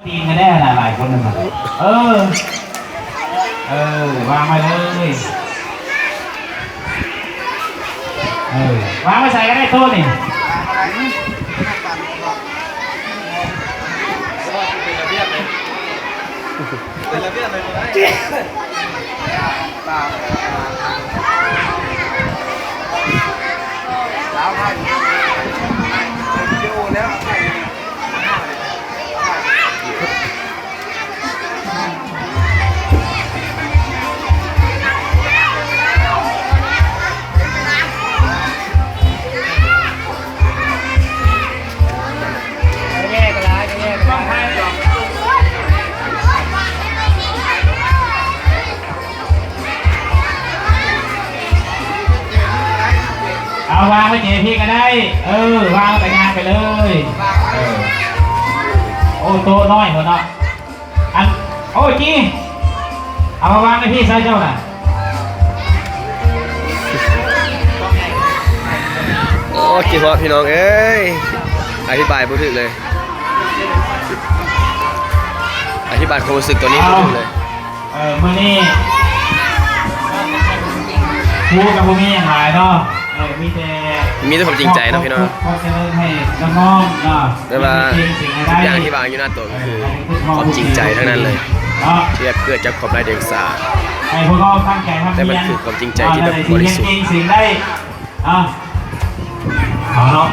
ປີນກັນແດ່ຫຼາຍໆຄົນນັ້ນນະ. ເອີ ເອີ ວາງໄວ້ເລີຍ. ເອີ ວາງໄວ້ໃສກໍໄດ້ໂຕະນີ້. ເປັນລະບຽບເລີຍ ເປັນລະບຽບເລີຍ. ສາມພັນ ວິດີໂອແລ້ວ. ເອົາວາງໄວ້ເຈພີ້ກໍໄດ້. ເອີ ວາງແລ້ວກໍຍ່າງໄປເລີຍ. ເອີ ໂອ້ ໂຕະນ້ອຍພຸ້ນເນາະ. ອັນ ໂອ້ ຈີ ເອົາມາວາງໃນພີ້ຊະເຈົ້ານະ. ໂອ້ ຄິດຮອດພີ່ນ້ອງເອີຍ ອະທິບາຍບໍ່ຖືກເລີຍ ອະທິບາຍຄວາມຮູ້ສຶກຕອນນີ້ບໍ່ຖືກເລີຍ. ເອີ ມື້ນີ້ຄູກໍບໍ່ມີຫຍັງຫຼາຍເນາະ. ເອີ ມີແຕ່ ມີແຕ່ຄວາມຈິງໃຈເນາະພີ່ນ້ອງ. ຂໍຈະເລີນໃຫ້ນ້ອງໆເນາະ ແຕ່ວ່າທຸກຢ່າງທີ່ວາງຢູ່ໜ້າໂຕະກໍຄືຄວາມຈິງໃຈທັງນັ້ນເລີຍ ເນາະ ທີ່ແບບເກີດຈາກຄວາມໄຮ້ດຽງສາ ໃຫ້ພວກເຮົາຕັ້ງໃຈທຳ ແຕ່ມັນຄືຄວາມຈິງໃຈທີ່ແບບບໍລິສຸດ. ເອີ ໃຫ້ເປັນເດັກເກັ່ງເສັງໄດ້ ເນາະ ເອົາເນາະ.